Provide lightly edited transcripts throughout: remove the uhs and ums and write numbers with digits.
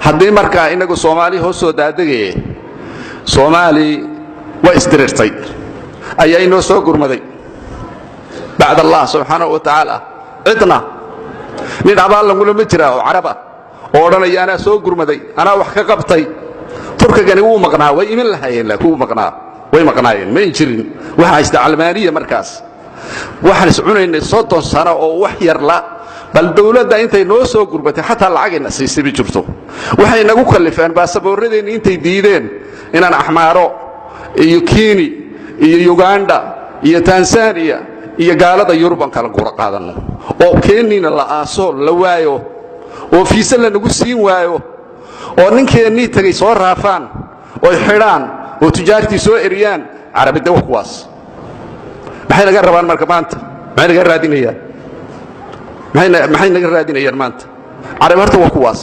Haddii markaa inagu Soomaali hoos soo daadegaya, Soomaali waa isdirirtay, ayaa inoo soo gurmaday bacd Allah subxaanahu wa tacaala. Cidna nin abaal lagulama jiraa oo carab ah oo odhanaya anaa soo gurmaday, anaa wax ka qabtay. Turkigani wuu maqnaa, way iman lahaayeen, laakiin wuu maqnaa, way maqnaayeen, ma jirin. Waxaa haysta calmaaniya. Markaas waxaan is cunaynay 30 sano oo wax yar la bal dowladda intay noo soo gurbatay, xataa lacagayna siisay ma jirto. Waxay nagu kallifeen baasaboorradeenni intay diideen inaan Axmaaro iyo Kini iyo Uganda iyo Tanzaniya iyo gaalada Yurub aan kala gura qaadanno, oo keenniina la aaso, la waayo, oo fiise lanagu siin waayo, oo ninkeennii tegay soo raafaan oy xidhaan oo tujaartii soo eriyaan. Carabidde wa kuwaas. Maxay naga rabaan marka maanta? Maxay naga raadinayaan? Maxay naga raadinayaan maanta Carabi? Horta waa kuwaas.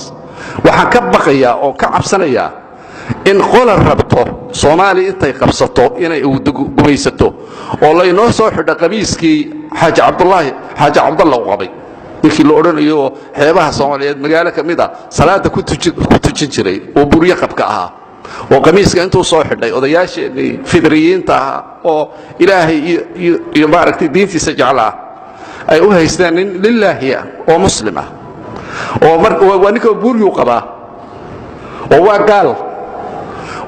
Waxaan ka baqayaa oo ka cabsanayaa in qola rabto Soomaaliya intay qabsato inay gumaysato, oo laynoo soo xidho qamiiskii Xaaji Cabdulaahi, Xaaji Cabdalla u qabay, ninkii la odhanayo xeebaha Soomaaliyeed magaalo ka mid a salaadda ku tujin jiray oo buryo qabka ahaa, oo qamiiska intuu soo xidhay odayaasheennii fidriyiinta ahaa oo Ilaahay iyo maaragtay diintiisa jeclaa ay u haysteen nin lilaahi ah oo muslim ah, oo waa ninka buuryuu qabaa oo waa gaal.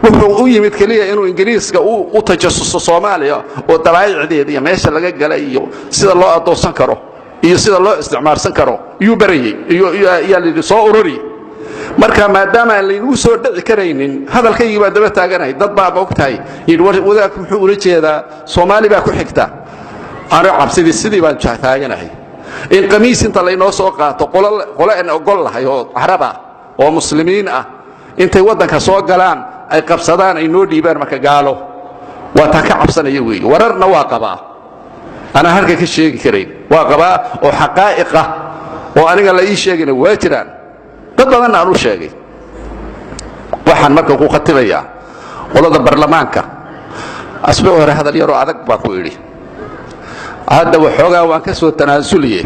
Wuxuu u yimid keliya inuu Ingiriiska u tajasuso Soomaaliya oo dabaa'icdeeda iyo meesha laga galay iyo sida loo addoonsan karo iyo sida loo isticmaarsan karo iyuu barayey, yaa layidhi soo ururi. Marka maadaama aan laynagu soo dhici karaynin, hadalkaygii baa daba taaganahay. Dad baa ma og tahay yidhi, wadaadku muxuu ula jeedaa Soomaali baa ku xigta? Ano cabsidii sidii baan taaganahay in qamiis inta laynoo soo qaato, qole aan ogol lahay oo carab ah oo muslimiin ah intay waddanka soo galaan, ay qabsadaan, ay noo dhiibaan. Marka gaalo waa taa ka cabsanaya weeye. Wararna waa qabaa anaa halka ka sheegi karayn, waa qabaa oo xaqaa'iq ah oo aniga la ii sheegayna waa jiraan, dad badanna aan u sheegay. Waxaan marka ku khatimayaa qolada barlamaanka. Asbuuc hore hadal yaroo adag baa ku idhi, hadda waxoogaa waan ka soo tanaasuliye.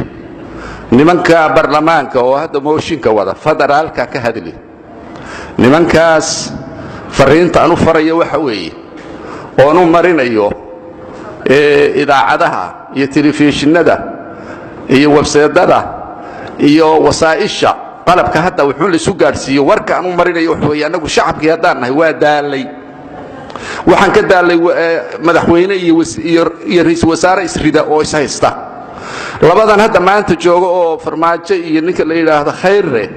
Nimanka barlamaanka oo hadda mooshinka wada federaalka ka hadli, nimankaas fariinta aan u farayo waxa weeye oon u marinayo idaacadaha iyo telefishinada iyo webseedada iyo wasaa'isha qalabka hadda wuxuu laisu gaadhsiiyo, warka aan u marinayo waxa weeye: annagu shacabkii haddaan nahay waa daalay. Waxaan ka daalay madaxweyne iyo ra'iisul wasaare isrida oo ishaysta. Labadan hadda maanta jooga oo Farmaajo iyo ninka la yidhaahdo Khayre,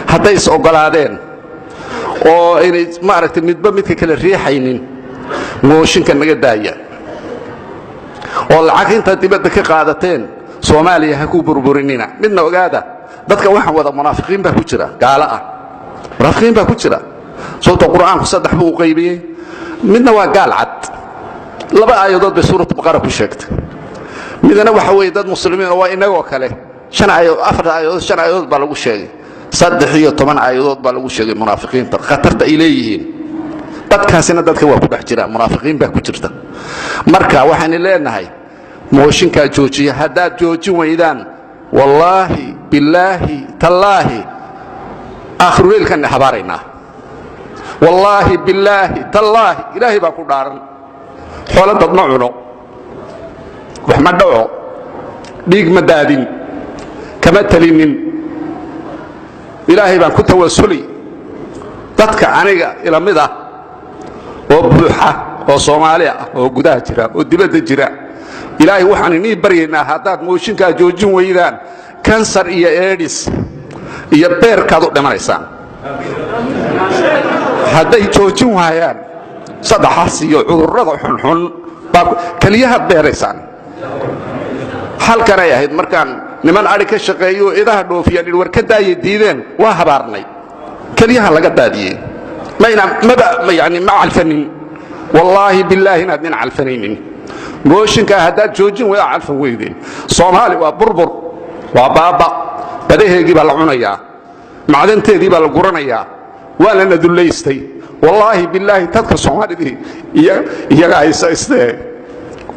hadday is oggolaadeen oo aynay maaragtay midba midka kale riixaynin, mooshinka naga daaya oo lacag intaad dibadda ka qaadateen Soomaaliya ha ku burburinina. Midna ogaada, dadka waxaan wada munaafiqiin baa ku jira, gaalo ah, munaafiqiin baa ku jira, sababto Qur'aanku saddex buu u qaybiyey. Midna waa gaal cad, laba aayadood bay Suuratu Baqara ku sheegtay. Midna waxa weeye dad muslimiin oo waa inagoo kale, shan aayadood, afar aayadood, shan aayadood baa lagu sheegay. 13 aayadood baa lagu sheegay munaafiqiinta khatarta ay leeyihiin. Dadkaasina dadka waa ku dhex jira, munaafiqiin baa ku jirta. Marka waxaynu leenahay mooshinkaa joojiya. Haddaad joojin weydaan, wallaahi, bilaahi, tallaahi, aakhiruleylkanna habaaraynaa. Wallaahi, bilaahi, tallaahi, Ilaahay baa ku dhaaran. Xoolo dad ma cuno, wax ma dhaco, dhiig ma daadin, kama talinin. Ilaahay baan ku tawasuli. Dadka aniga ila mid ah oo buuxa oo Soomaali ah oo gudaha jira oo dibadda jira, Ilaahay waxaan inii baryaynaa haddaad mooshinkaa joojin weydaan, kansar iyo AIDS iyo beerkaad u dhimanaysaan. Hadday joojin waayaan, saddexaas iyo cudurrada xunxun baa keliyahaad beeraysaan. Halkanay ahayd markaan niman adhi ka shaqeeyo oo idaha dhoofiyaan war ka daaya diideen, waa habaarnay, keliyaha laga daadiyey. Mayna maba yani ma calfanin. Wallaahi bilaahi inaad nin calfanaynin mooshinkaa haddaad joojin weydaa, calfan weydeen. Soomaali waa burbur, waa baaba, badaheegii baa la cunayaa, macdanteedii baa la guranayaa, waa lana dullaystay. Wallaahi bilaahi, dadka Soomaalidii iyaga haysaystee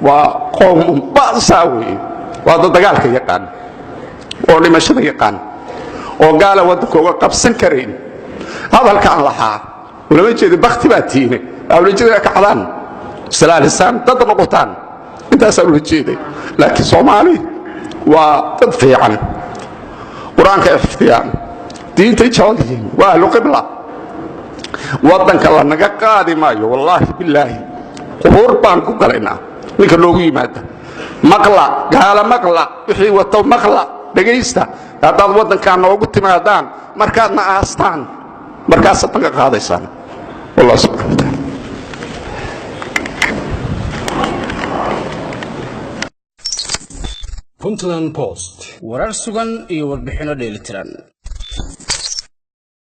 waa qowmun ba'saa weeye. Waa dad dagaalka yaqaan oo dhimashada yaqaan oo gaala waddanka uga qabsan karayn. Hadalkaan lahaa ulama jeedin bakti baa tiine, ula jeeda kacdaan, islaalisaan, dad noqotaan, intaasaan ula jeeday. Laakiin Soomaali waa dad fiican, Qur-aanka ay xifdiyaan, diintay jecel yihiin, waa ahlu qibla. Waddanka lanaga qaadi maayo, wallaahi bilaahi, qubuur baan ku galaynaa ninka noogu yimaada. Maqla gaala, maqla wixii wato, maqla, dhegaysta. Haddaad waddankaa noogu timaadaan, markaadna aastaan, markaasaad naga qaadaysaan. Wallah subxana wa taala. Puntland Post. Warar sugan iyo warbixinno dheelitiran.